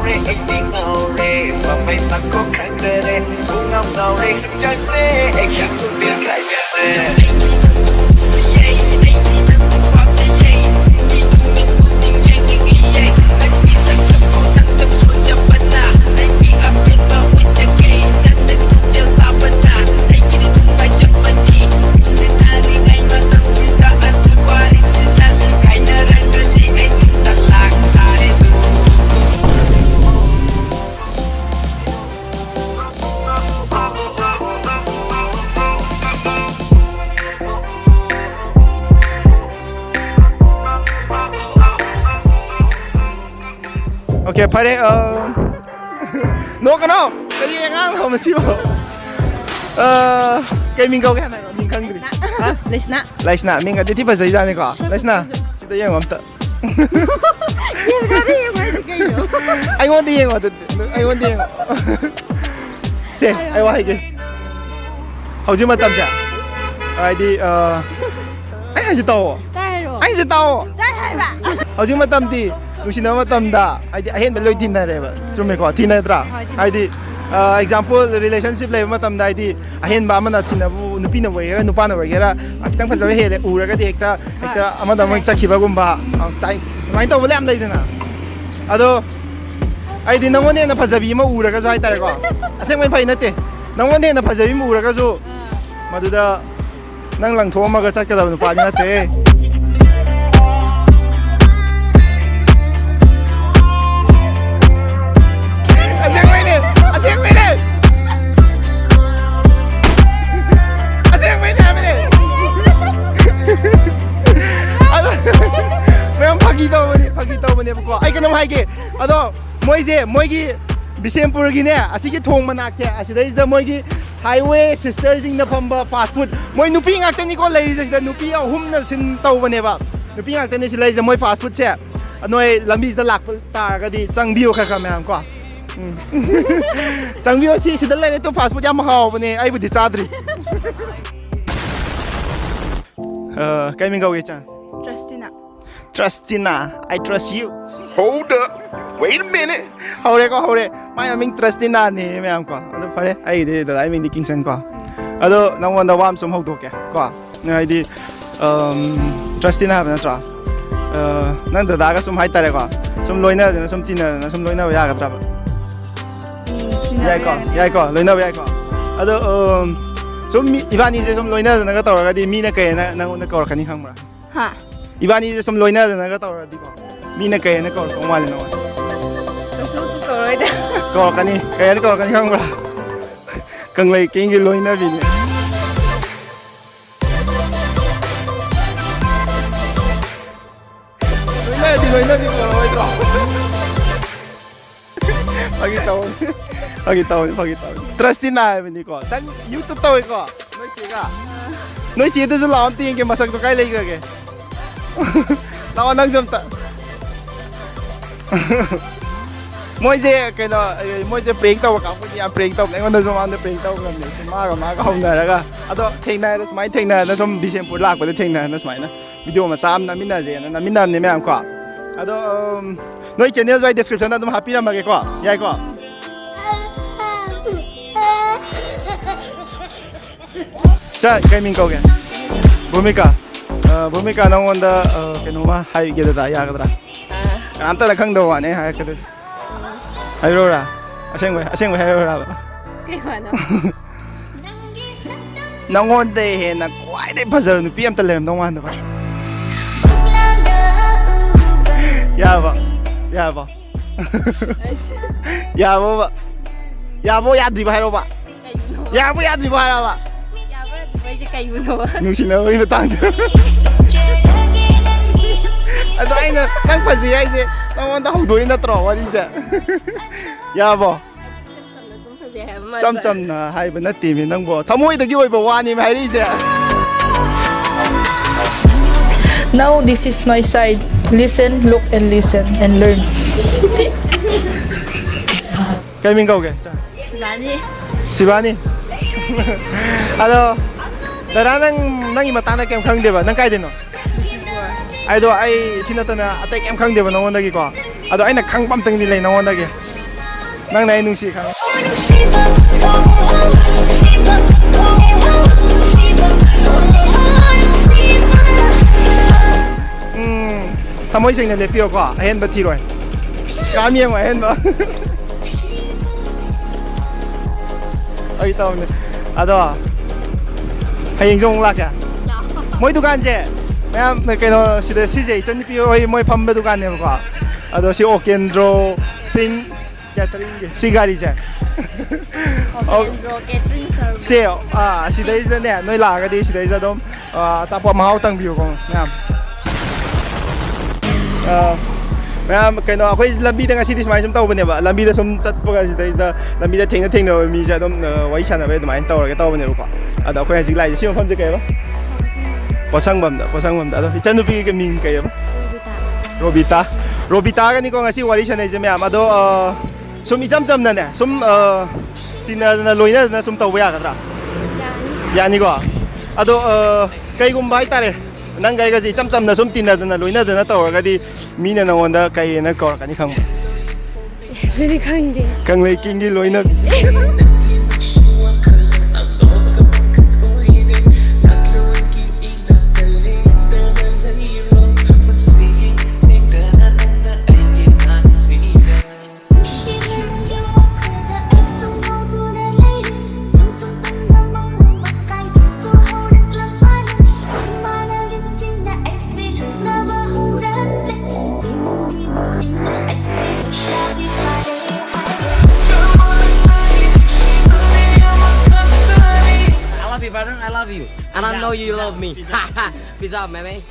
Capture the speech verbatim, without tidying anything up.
ꯑꯩꯗꯤ ꯉꯥꯎꯔꯦ, ꯃꯃꯩ ꯃꯀꯣꯛ ꯈꯪꯗꯔꯦ, ꯄꯨꯡꯉꯥꯎ ꯉꯥꯎꯔꯦ ꯍꯛꯆꯥꯡꯁꯦ, ꯑꯩꯒꯤ ꯈꯨꯠꯄꯤ ꯀꯥꯏꯗꯔꯦ꯫ Okay, ꯐꯔꯦ꯫ ꯑ, ꯅꯣꯛꯀꯅꯣ꯫ ꯀꯔꯤ ꯑꯉꯥꯡꯅꯣ ꯃꯁꯤꯕꯣ? ꯑ, ꯀꯩ ꯃꯤꯡ ꯀꯧꯒꯦ ꯍꯥꯟꯅ ꯍꯥꯏꯔꯣ, ꯃꯤꯡ ꯈꯪꯗ꯭ꯔꯤ꯫ ꯍꯥ? ꯂꯩꯁꯅꯥ꯫ ꯂꯩꯁꯅꯥ, ꯃꯤꯡꯒꯗꯤ ꯊꯤ ꯐꯖꯩꯖꯥꯠꯅꯤꯀꯣ꯫ ꯂꯩꯁꯅꯥ, ꯁꯤꯗ ꯌꯦꯡꯉꯣ ꯑꯝꯇ꯫ ꯌꯦꯡꯉꯣ ꯍꯥꯏꯁꯦ ꯀꯩꯅꯣ? ꯑꯩꯉꯣꯟꯗ ꯌꯦꯡꯉꯣ ꯑꯗꯨꯗꯤ꯫ ꯑꯩꯉꯣꯟꯗ ꯌꯦꯡꯉꯣ꯫ ꯁꯦ, ꯑꯩ ꯋꯥ ꯍꯥꯏꯒꯦ꯫ ꯍꯧꯖꯤꯛ ꯃꯇꯝꯁꯦ, ꯍꯥꯏꯗꯤ, ꯑ, ꯑꯩ ꯍꯥꯏꯁꯦ ꯇꯧꯑꯣ꯫ ꯇꯥꯏ ꯍꯥꯏꯔꯣ꯫ ꯑꯩ ꯍꯥꯏꯁꯦ ꯇꯥꯎꯑꯣ꯫ ꯇꯥꯏ ꯍꯥꯏꯕ꯫ ꯍꯧꯖꯤꯛ ꯃꯇꯝꯗꯤ ꯅꯨꯡꯁꯤꯅꯕ ꯃꯇꯝꯗ ꯍꯥꯏꯗꯤ ꯑꯍꯦꯟꯕ ꯂꯣꯏ ꯊꯤꯅꯔꯦꯕ꯫ ꯆꯨꯝꯃꯦꯀꯣ? ꯊꯤꯅꯗ꯭ꯔꯥ? ꯍꯣꯏ, ꯊꯤꯅꯩ꯫ ꯍꯥꯏꯗꯤ, ꯑ, example, relationship ꯂꯩꯕ ꯃꯇꯝꯗ ꯍꯥꯏꯗꯤ ꯑꯍꯦꯟꯕ ꯑꯃꯅ ꯊꯤꯅꯕ, ꯅꯨꯄꯤꯅ ꯑꯣꯏꯒꯦꯔꯥ ꯅꯨꯄꯥꯅ ꯑꯣꯏꯒꯦꯔꯥ, ꯈꯤꯇꯪ ꯐꯖꯕ ꯍꯦꯜꯂꯦ ꯎꯔꯒꯗꯤ ꯍꯦꯛꯇ, ꯍꯣꯏ꯫ ꯍꯦꯛꯇ ꯑꯃꯗ ꯑꯃꯨꯛ ꯆꯠꯈꯤꯕꯒꯨꯝꯕ, ꯑ, ꯇꯥꯏ-, ꯑꯗꯨꯃꯥꯏꯅ ꯇꯧꯕ ꯌꯥꯝ ꯂꯩꯗꯅ꯫ ꯑꯗꯣ ꯑꯩꯗꯤ ꯅꯪꯉꯣꯟꯗ ꯍꯦꯟꯅ ꯐꯖꯕꯤ ꯑꯃ ꯎꯔꯒꯁꯨ ꯍꯥꯏꯇꯥꯔꯦꯀꯣ, ꯑꯁꯦꯡꯕꯩ ꯐꯩ ꯅꯠꯇꯦ, ꯅꯪꯉꯣꯟꯗ ꯍꯦꯟꯅ ꯐꯖꯕꯤ ꯑꯃ ꯎꯔꯒꯁꯨ ꯃꯗꯨꯗ ꯅꯪ ꯂꯪꯊꯣꯛꯑꯝꯃꯒ ꯆꯠꯀꯗꯕ ꯅꯨꯄꯥꯗꯤ ꯅꯠꯇꯦ꯫ ꯑꯁꯦꯡꯕꯩꯅꯦ, ꯑꯁꯦꯡꯕꯩꯅꯦ, ꯑꯁꯦꯡꯕꯩꯅꯦ ꯍꯥꯏꯕꯅꯦ꯫ ꯑꯗꯣ, ꯃꯌꯥꯝ ꯐꯥꯒꯤ ꯇꯧꯕꯅꯤ, ꯐꯥꯒꯤ ꯇꯧꯕꯅꯦꯕꯀꯣ꯫ ꯑꯩ ꯀꯩꯅꯣꯝ ꯍꯥꯏꯒꯦ꯫ ꯑꯗꯣ ꯃꯣꯏꯁꯦ, ꯃꯣꯏꯒꯤ ꯕꯤꯁꯦꯝꯄꯨꯔꯒꯤꯅꯦ, ꯑꯁꯤꯒꯤ ꯊꯣꯡ ꯃꯅꯥꯛꯁꯦ, ꯑꯁꯤꯗꯩꯁꯤꯗ ꯃꯣꯏꯒꯤ highway sisterꯁꯤꯡꯅ ꯐꯝꯕ fast food, ꯃꯣꯏ ꯅꯨꯄꯤ ꯉꯥꯛꯇꯅꯤꯀꯣ ꯂꯩꯔꯤꯁꯦ꯫ ꯁꯤꯗ ꯅꯨꯄꯤ ꯑꯍꯨꯝꯅ ꯁꯤꯟ ꯇꯧꯕꯅꯦꯕ꯫ ꯅꯨꯄꯤ ꯉꯥꯛꯇꯅꯤ ꯁꯤ ꯂꯩꯔꯤꯁꯦ꯫ ꯃꯣꯏ fast foodꯁꯦ ꯅꯣꯏ ꯂꯝꯕꯤꯁꯤꯗ ꯂꯥꯛꯄ ꯇꯥꯔꯒꯗꯤ ꯆꯪꯕꯤꯌꯨ ꯈꯔ ꯈꯔ ꯃꯌꯥꯝ ꯀꯣ꯫ ꯎꯝ꯫ ꯆꯪꯕꯤꯌꯣ, ꯁꯤ ꯁꯤꯗ ꯂꯩꯔꯦ꯫ ꯇꯨ, fast food ꯌꯥꯝ ꯍꯥꯎꯕꯅꯦ, ꯑꯩꯕꯨꯗꯤ ꯆꯥꯗ꯭ꯔꯤ꯫ ꯑ, ꯀꯩ ꯃꯤꯡ ꯀꯧꯒꯦ, ꯏꯆꯟ? Trustina꯫ Trustina, I trust you꯫ Hold up. Wait a minute. ꯍꯧꯔꯦꯀꯣ, ꯍꯧꯔꯦ꯫ ꯃꯥꯏ ꯃꯃꯤꯡ ꯇ꯭ꯔꯁꯇꯤꯅꯥꯅꯦ ꯃꯌꯥꯝ ꯀꯣ꯫ ꯑꯗꯣ ꯐꯔꯦ, ꯑꯩꯒꯤꯗꯤ ꯗꯗꯥꯒꯤ ꯃꯤꯡꯗꯤ ꯀꯤꯡꯁꯟ ꯀꯣ꯫ ꯑꯗꯣ ꯅꯪꯉꯣꯟꯗ ꯋꯥ ꯑꯃ ꯁꯨꯝ ꯍꯧꯗꯣꯛꯀꯦ ꯀꯣ꯫ ꯍꯥꯏꯗꯤ, ꯇ꯭ꯔꯁꯇꯤꯅꯥ ꯍꯥꯏꯕ ꯅꯠꯇ꯭ꯔꯣ? ꯑ, ꯅꯪ ꯗꯗꯥꯒ ꯁꯨꯝ ꯍꯥꯏꯇꯥꯔꯦꯀꯣ, ꯁꯨꯝ ꯂꯣꯏꯅꯗꯅ, ꯁꯨꯝ ꯇꯤꯟꯅꯗꯅ, ꯁꯨꯝ ꯂꯣꯏꯅꯕ ꯌꯥꯒꯗ꯭ꯔꯕ? ꯌꯥꯏꯀꯣ, ꯌꯥꯏꯀꯣ, ꯂꯣꯏꯅꯕ ꯌꯥꯏꯀꯣ꯫ ꯑꯗꯣ, ꯎꯝ, ꯁꯨꯝ ꯃꯤ, ꯏꯕꯥꯅꯤꯁꯦ ꯁꯨꯝ ꯂꯣꯏꯅꯗꯅꯒ ꯇꯧꯔꯒꯗꯤ ꯃꯤꯅ ꯀꯩ ꯍꯥꯏꯅ ꯅꯪꯉꯣꯟꯗ ꯀꯧꯔꯛꯀꯅꯤ ꯈꯪꯕ꯭ꯔꯥ? ꯍꯥ? ꯏꯕꯥꯅꯤꯁꯦ ꯁꯨꯝ ꯂꯣꯏꯅꯗꯅꯒ ꯇꯧꯔꯗꯤꯀꯣ, ꯃꯤꯅ ꯀꯩ ꯍꯥꯏꯅ ꯀꯧꯔꯛꯇꯧ ꯃꯥꯜꯂꯤ ꯅꯉꯣꯟꯗ? ꯀꯩꯁꯨ ꯀꯧꯔꯣꯏꯗ꯫ ꯀꯧꯔꯛꯀꯅꯤ꯫ ꯀꯩ ꯍꯥꯏꯅ ꯀꯧꯔꯛꯀꯅꯤ ꯈꯪꯕ꯭ꯔꯥ? ꯀꯪꯂꯩ ꯀꯦꯡꯒꯤ ꯂꯣꯏꯅꯕꯤꯅꯤ꯫ ꯂꯣꯏꯅꯔꯗꯤ ꯂꯣꯏꯅꯕꯤ ꯀꯧꯔꯛꯑꯣꯏꯗ꯭ꯔꯣ? ꯐꯥꯒꯤ ꯇꯧꯕꯅꯤ, ꯐꯥꯒꯤ ꯇꯧꯕꯅꯤ, ꯐꯥꯒꯤ ꯇꯧꯕꯅꯤ꯫ ꯇ꯭ꯔꯁꯇꯤꯅꯥ ꯍꯥꯏꯕꯅꯤꯀꯣ꯫ ꯅꯪ YouTube ꯇꯧꯋꯦꯀꯣ? ꯅꯣꯏ ꯆꯦꯒ? ꯅꯣꯏ ꯆꯦꯗꯨꯁꯨ ꯂꯥꯛꯑꯣ ꯑꯝꯇ ꯌꯦꯡꯒꯦ, ꯃꯁꯛꯇꯣ ꯀꯥꯏ ꯂꯩꯈ꯭ꯔꯒꯦ? ꯂꯥꯛꯑꯣ ꯅꯪꯁꯨ ꯑꯝꯇ꯫ ꯃꯣꯏꯁꯦ ꯀꯩꯅꯣ, ꯑꯦ, ꯃꯣꯏꯁꯦ prank ꯇꯧꯕ ꯀꯥꯡꯕꯨꯗꯤ ꯌꯥꯝ prank ꯇꯧꯕꯅꯦ꯫ ꯑꯩꯉꯣꯟꯗꯁꯨ ꯃꯃꯥꯡꯗ prank ꯇꯧꯈ꯭ꯔꯕꯅꯦ꯫ ꯃꯥꯒ ꯃꯥꯒ ꯍꯧꯅꯔꯒ꯫ ꯑꯗꯣ ꯊꯦꯡꯅꯔꯦ, ꯁꯨꯃꯥꯏꯅ ꯊꯦꯡꯅꯔꯅ ꯁꯨꯝ ꯕꯤꯁꯦꯝꯄꯨꯔ ꯂꯥꯛꯄꯗ ꯊꯦꯡꯅꯔꯅ ꯁꯨꯃꯥꯏꯅ video ꯃꯆꯥ ꯑꯃ ꯅꯝꯃꯤꯟꯅꯁꯦꯅ ꯅꯝꯃꯤꯟꯅꯕꯅꯦ ꯃꯌꯥꯝ ꯀꯣ꯫ ꯑꯗꯣ, ꯎꯝ, ꯅꯣꯏ channelꯁꯨ ꯑꯩ descriptionꯗ ꯑꯗꯨꯝ ꯍꯥꯞꯄꯤꯔꯝꯃꯒꯦꯀꯣ꯫ ꯌꯥꯏꯀꯣ? ꯆꯥ, ꯀꯩ ꯃꯤꯡ ꯀꯧꯒꯦ? ꯚꯨꯃꯤꯀꯥ꯫ ꯑ, ꯚꯨꯃꯤꯀꯥ, ꯅꯉꯣꯟꯗ, ꯑ, ꯀꯩꯅꯣꯝꯃ ꯍꯥꯏꯒꯦ ꯗꯗꯥ, ꯌꯥꯒꯗ꯭ꯔꯥ? ꯑꯥ꯫ ꯀꯅꯥꯝꯇꯅ ꯈꯪꯗꯕ ꯋꯥꯅꯦ ꯑꯩ ꯍꯥꯏꯔꯛꯀꯗꯣꯏꯁꯦ꯫ ꯍꯥꯏꯔꯛꯎꯔꯥ? ꯑꯁꯦꯡꯕꯩ, ꯑꯁꯦꯡꯕꯩ ꯍꯥꯏꯔꯛꯎꯔꯕ? ꯀꯩ ꯋꯥꯅꯣ? ꯅꯉꯣꯟꯗꯩ ꯍꯦꯟꯅ ꯈ꯭ꯋꯥꯏꯗꯩ ꯐꯖꯕ ꯅꯨꯄꯤ ꯑꯝꯇ ꯂꯩꯔꯝꯗꯧ ꯃꯥꯟꯗꯕ꯫ ꯌꯥꯔꯕꯣ? ꯌꯥꯔꯕꯣ? ꯑꯩꯁꯦ ꯌꯥꯔꯕꯣꯕ? ꯌꯥꯔꯕꯣ ꯌꯥꯗ꯭ꯔꯤꯕ ꯍꯥꯏꯔꯣꯕ? ꯀꯩꯅꯣ? ꯌꯥꯔꯕꯣ ꯌꯥꯗ꯭ꯔꯤꯕꯣ ꯍꯥꯏꯔꯕ? ꯌꯥꯕ꯭ꯔꯥ ꯌꯥꯗ꯭ꯔꯤꯕ꯭ꯔꯥ ꯍꯥꯏꯁꯦ ꯀꯩꯕꯨꯅꯣ? ꯅꯨꯡꯁꯤꯅꯕꯒꯤ ꯃꯇꯥꯡꯗ꯫ ꯑꯗꯣ ꯑꯩꯅ ꯅꯪ ꯐꯖꯩ ꯍꯥꯏꯁꯦ ꯅꯉꯣꯟꯗ ꯍꯧꯗꯣꯛꯏ ꯅꯠꯇ꯭ꯔꯣ ꯋꯥꯔꯤꯁꯦ? ꯌꯥꯔꯕꯣ? ꯏꯆꯝ ꯆꯝꯅ ꯁꯨꯝ ꯐꯖꯩ ꯍꯥꯏꯕ ꯃꯥꯟꯕ꯫ ꯏꯆꯝ ꯆꯝꯅ ꯍꯥꯏꯕ ꯅꯠꯇꯦꯃꯤ ꯅꯪꯕꯣ, ꯊꯃꯣꯏꯗꯒꯤ ꯑꯣꯏꯕ ꯋꯥꯅꯦꯃꯤ ꯍꯥꯏꯔꯛꯏꯁꯦ꯫ Now this is my side. Listen, look and listen and learn. ꯀꯩ ꯃꯤꯡ ꯀꯧꯒꯦ? ꯁꯤꯕꯥꯅꯤ꯫ ꯁꯤꯕꯥꯅꯤ? ꯑꯗꯣ, ꯗꯗꯥ, ꯅꯪ, ꯅꯪꯒꯤ ꯃꯇꯥꯡꯗ ꯀꯩꯝ ꯈꯪꯗꯦꯕ? ꯅꯪ ꯀꯥꯏꯗꯩꯅꯣ? ꯕꯤꯁꯅꯨꯄꯨꯔ꯫ ꯑꯩꯗꯣ, ꯑꯩ ꯁꯤ ꯅꯠꯇꯅ ꯑꯇꯩ ꯀꯩꯝ ꯈꯪꯗꯦꯕ ꯅꯉꯣꯟꯗꯒꯤꯀꯣ꯫ ꯑꯗꯣ ꯑꯩꯅ ꯈꯪꯕ ꯑꯝꯇꯪꯗꯤ ꯂꯩ ꯅꯉꯣꯟꯗꯒꯤ, ꯅꯪꯅ ꯑꯩ ꯅꯨꯡꯁꯤ ꯈꯪꯉꯦ꯫ ꯎꯝ, ꯊꯃꯣꯏ ꯁꯦꯡꯅ ꯂꯦꯞꯄꯤꯌꯣꯀꯣ, ꯑꯍꯦꯟꯕ ꯊꯤꯔꯣꯏ꯫ ꯀꯥꯝ ꯌꯦꯡꯉꯣ ꯑꯍꯦꯟꯕ꯫ ꯑꯩ ꯇꯧꯅꯦ꯫ ꯑꯗꯣ ꯍꯌꯦꯡꯁꯨ ꯑꯃꯨꯛ ꯂꯥꯛꯀꯦ꯫ ꯃꯣꯏ ꯗꯨꯀꯥꯟꯁꯦ ꯃꯌꯥꯝ ꯀꯩꯅꯣ, ꯁꯤꯗ ꯁꯤꯁꯦ ꯏꯆꯟꯅꯨꯄꯤ ꯍꯣꯏ ꯃꯣꯏ ꯐꯝꯕ ꯗꯨꯀꯥꯟꯅꯦꯕꯀꯣ꯫ ꯑꯗꯣ ꯁꯤ ꯑꯣꯀꯦꯟꯗ꯭ꯔꯣ ꯄꯤꯡ ꯀꯦꯇꯔꯤꯡꯒꯤ ꯁꯤ ꯒꯥꯔꯤꯁꯦ꯫ ꯑꯣꯀꯦꯟꯗ꯭ꯔꯣ ꯀꯦꯇꯔꯤꯡ ꯁꯔꯚꯤꯁ꯫ ꯁꯦ, ꯑꯥ, ꯁꯤꯗꯩꯁꯤꯗꯅꯦ ꯅꯣꯏ ꯂꯥꯛꯑꯒꯗꯤ ꯁꯤꯗꯩꯁꯤꯗ ꯑꯗꯨꯝ, ꯑꯥ, ꯑꯆꯥꯄꯣꯠ ꯃꯍꯥꯎ ꯇꯪꯕꯤꯌꯨꯀꯣ ꯃꯌꯥꯝ꯫ ꯑꯥ, ꯃꯌꯥꯝ ꯀꯩꯅꯣ, ꯑꯩꯈꯣꯏ ꯂꯝꯕꯤꯗ ꯉꯁꯤꯗꯤ ꯁꯨꯃꯥꯏꯅ ꯁꯨꯝ ꯇꯧꯕꯅꯦꯕ, ꯂꯝꯕꯤꯗ ꯁꯨꯝ ꯆꯠꯄꯒ ꯁꯤꯗꯩꯁꯤꯗ ꯂꯝꯕꯤꯗ ꯊꯦꯡꯅ ꯊꯦꯡꯅꯕ ꯃꯤꯁꯦ ꯑꯗꯨꯝ, ꯑꯥ, ꯋꯥꯔꯤ ꯁꯥꯟꯅꯕꯩ ꯑꯗꯨꯃꯥꯏꯅ ꯇꯧꯔꯒꯦ ꯇꯧꯕꯅꯦꯕꯀꯣ꯫ ꯑꯗꯣ ꯑꯩꯈꯣꯏ ꯍꯧꯖꯤꯛ ꯂꯥꯛꯏꯁꯦ ꯁꯤ ꯃꯐꯝꯁꯦ ꯀꯩ ꯍꯥꯏꯕ? ꯄꯣꯠꯁꯪꯕꯝꯗ, ꯄꯣꯠꯁꯪꯕꯝꯗ꯫ ꯑꯗꯣ ꯏꯆꯟꯅꯨꯄꯤꯒꯤ ꯃꯤꯡ ꯀꯩ ꯍꯥꯏꯕ? ꯔꯣꯕꯤꯇꯥ꯫ ꯔꯣꯕꯤꯇꯥꯒꯅꯤꯀꯣ ꯉꯁꯤ ꯋꯥꯔꯤ ꯁꯥꯟꯅꯩꯁꯦ ꯃꯌꯥꯝ꯫ ꯑꯗꯣ, ꯑ, ꯁꯨꯝ ꯏꯆꯝ ꯆꯝꯅꯅꯦ, ꯁꯨꯝ, ꯑ, ꯇꯤꯟꯅꯗꯅ ꯂꯣꯏꯅꯗꯅ ꯁꯨꯝ ꯇꯧꯕ ꯌꯥꯒꯗ꯭ꯔꯥ? ꯌꯥꯅꯤ꯫ ꯌꯥꯅꯤꯀꯣ? ꯑꯗꯣ, ꯑ, ꯀꯩꯒꯨꯝꯕ ꯍꯥꯏꯇꯥꯔꯦ, ꯅꯪꯒ ꯑꯩꯒꯁꯦ ꯏꯆꯝ ꯆꯝꯅ ꯁꯨꯝ ꯇꯤꯟꯅꯗꯅ ꯂꯣꯏꯅꯗꯅ ꯇꯧꯔꯒꯗꯤ ꯃꯤꯅ ꯅꯉꯣꯟꯗ ꯀꯩ ꯍꯥꯏꯅ ꯀꯧꯔꯛꯀꯅꯤ ꯈꯪꯕ꯭ꯔꯥ? ꯑꯗꯨꯗꯤ ꯈꯪꯗꯦ꯫ ꯀꯪꯂꯩ ꯀꯤꯡꯒꯤ ꯂꯣꯏꯅꯕꯤ꯫ I love you, brother. I love you. And I know you love me. Peace out, man.